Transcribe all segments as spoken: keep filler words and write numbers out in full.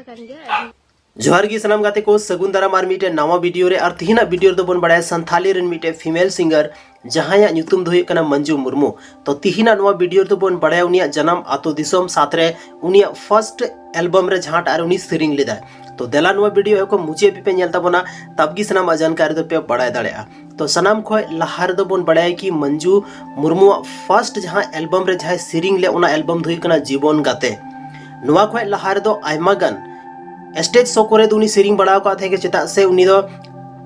ᱠᱟᱱ ᱜᱮᱭᱟ᱾ ᱡᱚᱦᱟᱨ ᱜᱮ ᱥᱟᱱᱟᱢ ᱜᱟᱛᱮ ᱠᱚ, ᱥᱟᱹᱜᱩᱱ ᱫᱟᱨᱟᱢ ᱟᱨ ᱢᱤᱫᱴᱮᱱ ᱱᱟᱣᱟ ᱵᱷᱤᱰᱤᱭᱳ ᱨᱮ᱾ ᱟᱨ ᱛᱤᱦᱤᱧᱟᱜ ᱵᱷᱤᱰᱤᱭᱳ ᱨᱮᱫᱚ ᱵᱚᱱ ᱵᱟᱲᱟᱭᱟ ᱥᱟᱱᱛᱷᱟᱞᱤ ᱨᱮᱱ ᱢᱤᱫᱴᱮᱱ female singer, ᱡᱟᱦᱟᱸᱭᱟᱜ ᱧᱩᱛᱩᱢ ᱫᱚ ᱦᱩᱭᱩᱜ ᱠᱟᱱᱟ ᱢᱚᱧᱡᱩ ᱢᱩᱨᱢᱩ᱾ ᱛᱚ ᱛᱤᱦᱤᱧᱟᱜ ᱱᱚᱣᱟ ᱵᱷᱤᱰᱤᱭᱳ ᱨᱮᱫᱚ ᱵᱚᱱ ᱵᱟᱲᱟᱭᱟ ᱩᱱᱤᱭᱟᱜ ᱡᱟᱱᱟᱢ ᱟᱛᱳ ᱫᱤᱥᱚᱢ, ᱥᱟᱶᱛᱮ ᱩᱱᱤᱭᱟᱜ first album ᱨᱮ ᱡᱟᱦᱟᱸᱴᱟᱜ ᱨᱮ ᱩᱱᱤ ᱥᱮᱨᱮᱧ ᱞᱮᱫᱟᱭ᱾ ᱛᱚ ᱫᱮᱞᱟ ᱱᱚᱣᱟ ᱵᱷᱤᱰᱤᱭᱳ ᱮᱦᱚᱵ ᱠᱷᱚᱱ ᱢᱩᱪᱟᱹᱫ ᱦᱟᱹᱵᱤᱡ ᱯᱮ ᱧᱮᱞ ᱛᱟᱵᱚᱱᱟ, ᱛᱟᱵ ᱜᱮ ᱥᱟᱱᱟᱢᱟᱜ ᱡᱟᱱᱠᱟᱨᱤ ᱫᱚ ᱯᱮ ᱵᱟᱲᱟᱭ ᱫᱟᱲᱮᱭᱟᱜᱼᱟ᱾ ᱛᱚ ᱥᱟᱱᱟᱢ ᱠᱷᱚᱱ ᱞᱟᱦᱟ ᱨᱮᱫᱚ ᱵᱚᱱ ᱵᱟᱲᱟᱭᱟ ᱠᱤ ᱢᱚᱧᱡᱩ ᱢᱩᱨᱢᱩᱣᱟᱜ first ᱡᱟᱦᱟᱸ album ᱨᱮ ᱡᱟᱦᱟᱸᱭ ᱥᱮᱨᱮᱧ ᱞᱮᱫ, ᱚᱱᱟ album ᱫᱚ ᱦᱩᱭᱩᱜ ᱠᱟᱱᱟ ᱡᱤᱵᱚᱱ ᱜᱟᱛᱮ᱾ ᱱᱚᱣᱟ ᱠᱷᱚᱱ ᱞᱟᱦᱟ ᱨᱮᱫᱚ ᱟᱭᱢᱟ ᱜᱟᱱ stage show ᱠᱚᱨᱮ ᱫᱚ ᱩᱱᱤ ᱥᱮᱨᱮᱧ ᱵᱟᱲᱟ ᱟᱠᱟᱫ ᱛᱟᱦᱮᱸ ᱜᱮ, ᱪᱮᱫᱟᱜ ᱥᱮ ᱩᱱᱤ ᱫᱚ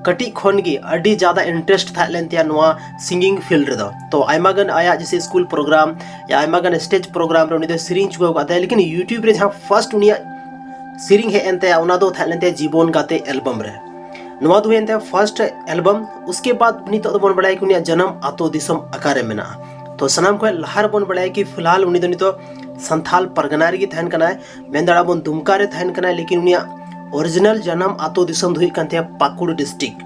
ᱠᱟᱹᱴᱤᱡ ᱠᱷᱚᱱ ᱜᱮ ᱟᱹᱰᱤ ᱡᱟᱫᱟ interest ᱛᱟᱦᱮᱸ ᱞᱮᱱ ᱛᱟᱭᱟ ᱱᱚᱣᱟ singing field ᱨᱮᱫᱚ᱾ ᱛᱚ ᱟᱭᱢᱟ ᱜᱟᱱ ᱟᱭᱟᱜ ᱡᱮᱥᱮ ᱥᱠᱩᱞ ᱯᱨᱳᱜᱨᱟᱢ ᱭᱟ ᱟᱭᱢᱟ ᱜᱟᱱ stage ᱯᱨᱳᱜᱨᱟᱢ ᱨᱮ ᱩᱱᱤ ᱫᱚ ᱥᱮᱨᱮᱧ ᱪᱩᱠᱟᱹᱣ ᱟᱠᱟᱫ ᱛᱟᱭᱟ, ᱞᱮᱠᱤᱱ YouTube ᱨᱮ ᱡᱟᱦᱟᱸ first ᱩᱱᱤᱭᱟᱜ ᱥᱮᱨᱮᱧ ᱦᱮᱡ ᱮᱱ ᱛᱟᱭᱟ, ᱚᱱᱟ ᱫᱚ ᱛᱟᱦᱮᱸ ᱞᱮᱱ ᱛᱟᱭᱟ ᱡᱤᱵᱚᱱ ᱜᱟᱛᱮ album ᱨᱮ᱾ ᱱᱚᱣᱟ ᱫᱚ ᱦᱩᱭᱮᱱ ᱛᱟᱭᱟ first album᱾ ᱩᱥᱠᱮ ᱵᱟᱫ ᱱᱤᱛᱚᱜ ᱫᱚᱵᱚᱱ ᱵᱟᱲᱟᱭᱟ ᱠᱤ ᱩᱱᱤᱭᱟᱜ ᱡᱟᱱᱟᱢ ᱟᱛᱳ ᱫᱤᱥᱚᱢ ᱚᱠᱟᱨᱮ ᱢᱮᱱᱟᱜᱼᱟ᱾ ᱛᱚ ᱥᱟᱱᱟᱢ ᱠᱷᱚᱱ ᱞᱟᱦᱟ ᱨᱮᱵᱚᱱ ᱵᱟᱲᱟᱭᱟ ᱠᱤ ᱯᱷᱤᱞᱦᱟᱞ ᱩᱱᱤ ᱫᱚ ᱱᱤᱛᱚᱜ ᱥᱟᱱᱛᱷᱟᱞ ᱯᱟᱨᱜᱟᱱᱟ ᱨᱮᱜᱮ ᱛᱟᱦᱮᱱ ᱠᱟᱱᱟᱭ, ᱢᱮᱱ ᱫᱟᱲᱮᱭᱟᱜᱼᱟ ᱵᱚᱱ ᱫᱩᱢᱠᱟ ᱨᱮ ᱛᱟᱦᱮᱱ ᱠᱟᱱᱟᱭ, ᱞᱮᱠᱤᱱ ᱩᱱᱤᱭᱟᱜ original ᱡᱟᱱᱟᱢ ᱟᱛᱳ ᱫᱤᱥᱚᱢ ᱫᱚ ᱦᱩᱭᱩᱜ ᱠᱟᱱ ᱛᱟᱭᱟ ᱯᱟᱹᱠᱩᱲ district᱾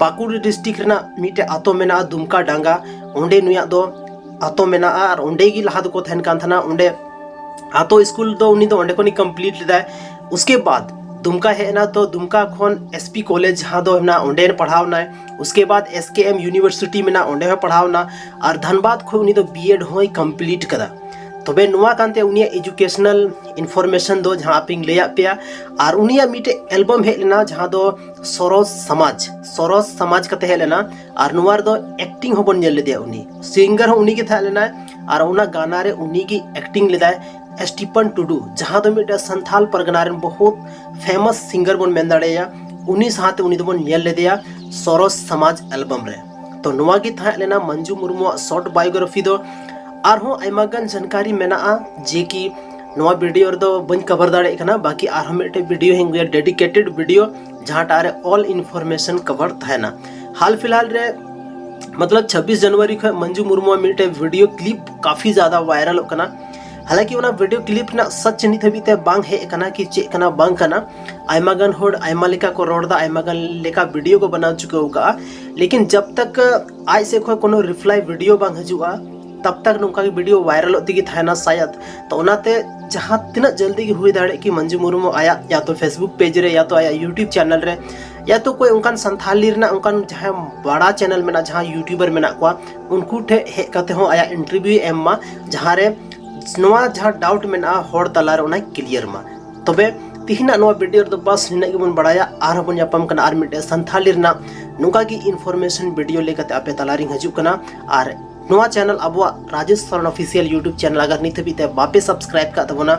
ᱯᱟᱹᱠᱩᱲ district ᱨᱮᱱᱟᱜ ᱢᱤᱫᱴᱮᱡ ᱟᱛᱳ ᱢᱮᱱᱟᱜᱼᱟ ᱫᱩᱢᱠᱟ ᱰᱟᱸᱜᱟ, ᱚᱸᱰᱮ ᱱᱩᱭᱟᱜ ᱫᱚ ᱟᱛᱳ ᱢᱮᱱᱟᱜᱼᱟ ᱟᱨ ᱚᱸᱰᱮ ᱜᱮ ᱞᱟᱦᱟ ᱫᱚᱠᱚ ᱛᱟᱦᱮᱱ ᱠᱟᱱ ᱛᱟᱦᱮᱱᱟ᱾ ᱚᱸᱰᱮ ᱟᱛᱳ ᱥᱠᱩᱞ ᱫᱚ ᱩᱱᱤ ᱫᱚ ᱚᱸᱰᱮ ᱠᱷᱚᱱ ᱜᱮ complete ᱞᱮᱫᱟᱭ᱾ ᱩᱥᱠᱮ ᱵᱟᱫ ᱫᱩᱢᱠᱟ ᱦᱮᱡ ᱮᱱᱟ, ᱛᱚ ᱫᱩᱢᱠᱟ ᱠᱷᱚᱱ S P college ᱡᱟᱦᱟᱸ ᱫᱚ ᱢᱮᱱᱟᱜᱼᱟ, ᱚᱸᱰᱮ ᱯᱟᱲᱦᱟᱣ ᱮᱱᱟᱭ᱾ ᱩᱥᱠᱮ ᱵᱟᱫ S K M university ᱢᱮᱱᱟᱜᱼᱟ, ᱚᱸᱰᱮ ᱦᱚᱸ ᱯᱟᱲᱦᱟᱣ ᱮᱱᱟ᱾ ᱟᱨ ᱫᱷᱟᱱᱵᱟᱫ ᱠᱷᱚᱱ ᱩᱱᱤ ᱫᱚ B Ed ᱦᱚᱸᱭ complete ᱠᱟᱫᱟ᱾ ᱛᱚᱵᱮ ᱱᱚᱣᱟ ᱠᱟᱱ ᱛᱟᱭᱟ ᱩᱱᱤᱭᱟᱜ educational information ᱫᱚ ᱡᱟᱦᱟᱸ ᱟᱯᱮᱧ ᱞᱟᱹᱭᱟᱫ ᱯᱮᱭᱟ᱾ ᱟᱨ ᱩᱱᱤᱭᱟᱜ ᱢᱤᱫᱴᱮᱡ album ᱦᱮᱡ ᱞᱮᱱᱟ ᱡᱟᱦᱟᱸ ᱫᱚ ᱥᱚᱨᱚᱥ ᱥᱚᱢᱟᱡᱽ, ᱥᱚᱨᱚᱥ ᱥᱚᱢᱟᱡᱽ ᱠᱟᱛᱮ ᱦᱮᱡ ᱞᱮᱱᱟ᱾ ᱟᱨ ᱱᱚᱣᱟ ᱨᱮᱫᱚ acting ᱦᱚᱸᱵᱚᱱ ᱧᱮᱞ ᱞᱮᱫᱮᱭᱟ, ᱩᱱᱤ singer ᱦᱚᱸ ᱩᱱᱤ ᱜᱮ ᱛᱟᱦᱮᱸ ᱞᱮᱱᱟᱭ᱾ ᱟᱨ ᱚᱱᱟ ᱜᱟᱱᱟ ᱨᱮ ᱩᱱᱤ ᱜᱮ acting ᱞᱮᱫᱟᱭ ᱥᱴᱤᱯᱷᱟᱱ ᱴᱩᱰᱩ, ᱡᱟᱦᱟᱸ ᱫᱚ ᱢᱤᱫᱴᱮᱱ ᱥᱟᱱᱛᱷᱟᱞ ᱯᱟᱨᱜᱟᱱᱟ ᱨᱮᱱ ᱵᱚᱦᱩᱛ famous singer ᱵᱚᱱ ᱢᱮᱱ ᱫᱟᱲᱮᱭᱟᱭᱟ᱾ ᱩᱱᱤ ᱥᱟᱶᱛᱮ ᱩᱱᱤ ᱫᱚᱵᱚᱱ ᱧᱮᱞ ᱞᱮᱫᱮᱭᱟ ᱥᱚᱨᱚᱥ ᱥᱚᱢᱟᱡᱽ album ᱨᱮ᱾ ᱛᱚ ᱱᱚᱣᱟ ᱜᱮ ᱛᱟᱦᱮᱸ ᱞᱮᱱᱟ ᱢᱚᱧᱡᱩ ᱢᱩᱨᱢᱩᱣᱟᱜ short biography ᱫᱚ᱾ ᱟᱨᱦᱚᱸ ᱟᱭᱢᱟ ᱜᱟᱱ ᱡᱟᱱᱠᱟᱨᱤ ᱢᱮᱱᱟᱜᱼᱟ, ᱡᱮ ᱠᱤ ᱱᱚᱣᱟ ᱵᱷᱤᱰᱤᱭᱳ ᱨᱮᱫᱚ ᱵᱟᱹᱧ cover ᱫᱟᱲᱮᱭᱟᱜ ᱠᱟᱱᱟ, ᱵᱟᱹᱠᱤ ᱟᱨᱦᱚᱸ ᱢᱤᱫᱴᱮᱡ ᱵᱷᱤᱰᱤᱭᱳ ᱦᱚᱸᱧ ᱟᱹᱜᱩᱭᱟ, dedicated ᱵᱷᱤᱰᱤᱭᱳ, ᱡᱟᱦᱟᱸᱴᱟᱜ ᱨᱮ all information cover ᱛᱟᱦᱮᱱᱟ᱾ ᱦᱟᱞ ᱯᱷᱤᱞᱦᱟᱞ ᱨᱮ ᱢᱚᱛᱞᱚᱵ ᱪᱷᱟᱵᱵᱤᱥ ᱡᱟᱱᱩᱣᱟᱨᱤ ᱠᱷᱚᱱ ᱢᱚᱧᱡᱩ ᱢᱩᱨᱢᱩᱣᱟᱜ ᱢᱤᱫᱴᱮᱡ ᱵᱷᱤᱰᱤᱭᱳ clip ᱠᱟᱯᱷᱤ ᱡᱟᱫᱟ ᱵᱷᱟᱭᱨᱟᱞᱚᱜ ᱠᱟᱱᱟ᱾ ᱦᱟᱞᱟᱸᱠᱤ ᱚᱱᱟ ᱵᱷᱤᱰᱤᱭᱳ clip ᱨᱮᱱᱟᱜ ᱥᱟᱪ ᱱᱤᱛ ᱦᱟᱹᱵᱤᱡ ᱛᱮ ᱵᱟᱝ ᱦᱮᱡ ᱟᱠᱟᱱᱟ ᱠᱤ ᱪᱮᱫ ᱠᱟᱱᱟ ᱵᱟᱝ ᱠᱟᱱᱟ᱾ ᱟᱭᱢᱟ ᱜᱟᱱ ᱦᱚᱲ ᱟᱭᱢᱟ ᱞᱮᱠᱟ ᱠᱚ ᱨᱚᱲ ᱮᱫᱟ, ᱟᱭᱢᱟ ᱜᱟᱱ ᱞᱮᱠᱟ ᱵᱷᱤᱰᱤᱭᱳ ᱠᱚ ᱵᱮᱱᱟᱣ ᱪᱩᱠᱟᱹᱣ ᱠᱟᱜᱼᱟ, ᱞᱮᱠᱤᱱ ᱡᱟᱵ ᱛᱟᱠ ᱟᱡ ᱥᱮᱫ ᱠᱷᱚᱱ ᱠᱳᱱᱳ reply ᱵᱷᱤᱰᱤᱭᱳ ᱵᱟᱝ ᱦᱤᱡᱩᱜᱼᱟ, ᱛᱟᱵ ᱛᱟᱠ ᱱᱚᱝᱠᱟ ᱜᱮ ᱵᱷᱤᱰᱤᱭᱳ ᱵᱷᱟᱭᱨᱟᱞᱚᱜ ᱛᱮᱜᱮ ᱛᱟᱦᱮᱱᱟ ᱥᱟᱭᱟᱫ᱾ ᱛᱚ ᱚᱱᱟᱛᱮ ᱡᱟᱦᱟᱸ ᱛᱤᱱᱟᱹᱜ ᱡᱚᱞᱫᱤ ᱜᱮ ᱦᱩᱭ ᱫᱟᱲᱮᱭᱟᱜ ᱠᱤ ᱢᱟᱹᱱᱡᱩ ᱢᱩᱨᱢᱩ ᱟᱭᱟᱜ ᱭᱟ ᱛᱚ ᱯᱷᱮᱥᱵᱩᱠ ᱯᱮᱡᱽ ᱨᱮ ᱭᱟ ᱛᱚ ᱟᱭᱟᱜ ᱭᱩᱴᱤᱭᱩᱵᱽ ᱪᱮᱱᱮᱞ ᱨᱮ ᱭᱟ ᱛᱚ ᱠᱚᱭ ᱚᱱᱠᱟᱱ ᱥᱟᱱᱛᱷᱟᱞᱤ ᱨᱮᱱᱟᱜ ᱚᱱᱠᱟᱱ ᱡᱟᱦᱟᱸᱭ ᱵᱟᱲᱟ ᱪᱮᱱᱮᱞ ᱢᱮᱱᱟᱜᱼᱟ, ᱡᱟᱦᱟᱸ ᱭᱩᱴᱤᱭᱩᱵᱟᱨ ᱢᱮᱱᱟᱜ ᱠᱚᱣᱟ, ᱩᱱᱠᱩ ᱴᱷᱮᱱ ᱦᱮᱡ ᱠᱟᱛᱮ ᱦᱚᱸ ᱟᱭᱟᱜ ᱤᱱᱴᱟᱨᱵᱷᱤᱭᱩ ᱮᱢ ᱢᱟ, ᱡᱟᱦᱟᱸ ᱨᱮ ᱱᱚᱣᱟ ᱡᱟᱦᱟᱸ ᱰᱟᱣᱩᱴ ᱢᱮᱱᱟᱜᱼᱟ ᱦᱚᱲ ᱛᱟᱞᱟᱨᱮ ᱚᱱᱟᱭ ᱠᱞᱤᱭᱟᱨ ᱢᱟ᱾ ᱛᱚᱵᱮ ᱛᱤᱦᱤᱧᱟᱜ ᱱᱚᱣᱟ ᱵᱷᱤᱰᱤᱭᱳ ᱨᱮᱫᱚ ᱵᱟᱥ ᱱᱤᱱᱟᱹᱜ ᱜᱮᱵᱚᱱ ᱵᱟᱲᱟᱭᱟ᱾ ᱟᱨᱦᱚᱸ ᱵᱚᱱ ᱧᱟᱯᱟᱢ ᱠᱟᱱᱟ ᱟᱨ ᱢᱤᱫᱴᱮᱡ ᱥᱟᱱᱛᱷᱟᱞᱤ ᱨᱮᱱᱟᱜ ᱱᱚᱝᱠᱟ ᱜᱮ ᱤᱱᱯᱷᱚᱨᱢᱮᱥᱚᱱ ᱵᱷᱤᱰᱤᱭᱳ ᱞᱟᱹᱭ ᱠᱟᱛᱮ ᱟᱯᱮ ᱛᱟᱞᱟᱨᱤᱧ ᱦᱤᱡᱩᱜ ᱠᱟᱱᱟ᱾ ᱟᱨ ᱱᱚᱣᱟ ᱪᱮᱱᱮᱞ ᱟᱵᱚᱣᱟᱜ Rajesh Soren official YouTube channel ᱟᱜᱟᱨ ᱱᱤᱛ ᱦᱟᱹᱵᱤᱡ ᱛᱮ ᱵᱟᱯᱮ ᱥᱟᱵᱥᱠᱨᱟᱭᱤᱵ ᱠᱟᱜ ᱛᱟᱵᱚᱱᱟ,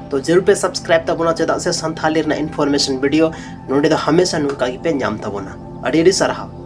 ᱛᱚ ᱡᱟᱹᱨᱩᱲ ᱯᱮ ᱥᱟᱵᱥᱠᱨᱟᱭᱤᱵ ᱛᱟᱵᱚᱱᱟ, ᱪᱮᱫᱟᱜ ᱥᱮ ᱥᱟᱱᱛᱷᱟᱞᱤ ᱨᱮᱱᱟᱜ ᱤᱱᱯᱷᱚᱨᱢᱮᱥᱚᱱ ᱵᱷᱤᱰᱤᱭᱳ ᱱᱚᱸᱰᱮ ᱫᱚ ᱦᱟᱢᱮᱥᱟ ᱱᱚᱝᱠᱟ ᱜᱮᱯᱮ ᱧᱟᱢ ᱛᱟᱵᱚᱱᱟ᱾ ᱟᱹᱰᱤ ᱟᱹᱰᱤ ᱥᱟᱨᱦᱟᱣ᱾